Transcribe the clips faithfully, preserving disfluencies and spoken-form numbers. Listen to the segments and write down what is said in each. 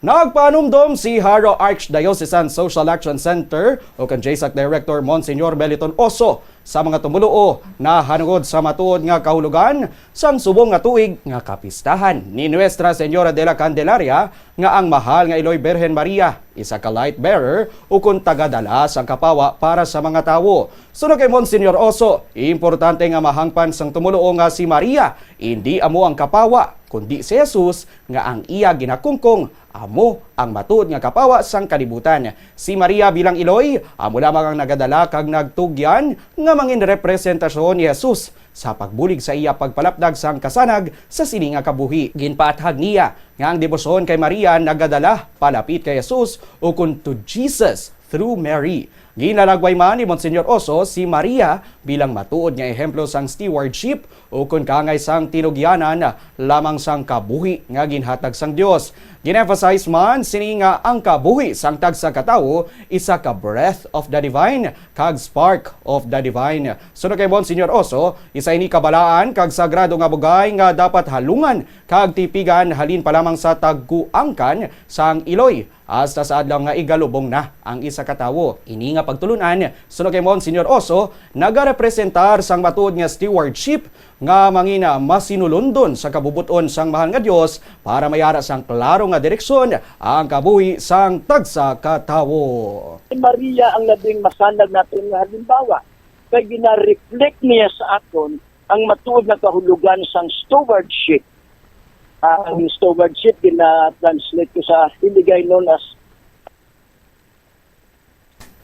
Nagpanumdom si Jaro Archdiocesan Social Action Center o kan JSAC Director Monsignor Meliton Oso sa mga tumuluo nahanungod sa matuod nga kahulogan sang subong nga tuig nga kapistahan ni Nuestra Señora de la Candelaria, nga ang mahal nga Iloy Birhen Maria isa ka light bearer ukon tagadala sang kapawa para sa mga tawo. Suno kay Monsignor Oso, importante nga mahangpan sang tumuluo nga si Maria indi amo ang kapawa, kundi si Jesus nga ang iya ginakungkong amo ang matuod nga kapawa sang kalibutan. Si Maria bilang Iloy amo lamang ang nagadala kag nagtugyan nga mangin representasyon ni Jesus sa pagbulig sa iya pagpalapdag sang kasanag sa sini nga kabuhi. Ginpaathag niya nga ang debosyon kay Maria nagadala palapit kay Jesus, ukon to Jesus through Mary. Ginlalagway man ni Monsignor Oso si Maria bilang matuod nga ehemplo sang stewardship, ukon kaangay sang tinugyanan lamang sang kabuhi nga ginhatag sang Dios. Gin-emphasize man sini nga ang kabuhi sang tagsa ka tawo isa ka breath of the divine kag spark of the divine. Suno kay Monsignor Oso, isa ini ka balaan kag sagrado nga bugay nga dapat halungan kag tipigan halin pa lamang sa tagkuangkan sang Iloy hasta sa adlaw nga igalubong na ang isa ka tawo. Ini nga pagtulon-an, suno kay Monsignor Oso, nagarepresentar sang matuod nga stewardship nga mangina masinulundon sa kabubot-on sang mahal nga Dios para mayara sang klaro nga direksyon ang kabuhi sang tagsa ka tawo. Si Maria ang labing masanag naton nga halimbawa, kay gina-reflect niya sa aton ang matuod nga kahulogan sang stewardship. Ah, ang stewardship gina-translate ko sa Hiligaynon as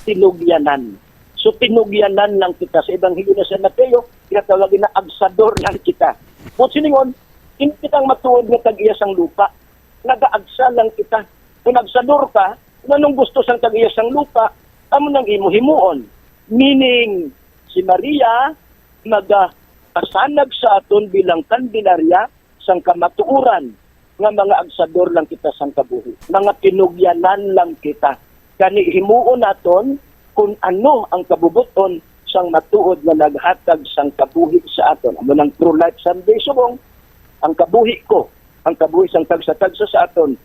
tinugyanan. So, tinugyanan lang kita. Sa Ebanghelyo na San Mateo, ginatawag na agsador lang kita. Buot silingon, hindi kita ang matuod nga tag-iya sang lupa. Nagaagsa lang kita. Kung agsador ka, kung anong gusto sang tag-iya sang lupa, amo nang imo himuon. Meaning, si Maria nagapasanag sa aton bilang Candelaria sang kamatuoran nga mga agsador lang kita sang kabuhi. Mga tinugyanan lang kita. Gani, himuon naton kung ano ang kabubot-on sang matuod nga naghatag sang kabuhi sa aton. Amo nang True Life Sunday subong, ang kabuhi ko, ang kabuhi sang tagsa-tagsa sa aton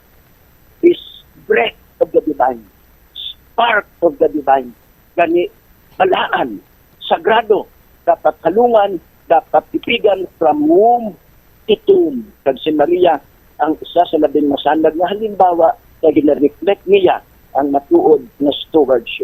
is breath of the divine, spark of the divine. Gani, balaan, sagrado, dapat halungan, dapat tipigan from womb to tomb. Kag si Maria ang isa sa labing masanag nga halimbawa nga gina-reflect niya ang matuod nga stewardship.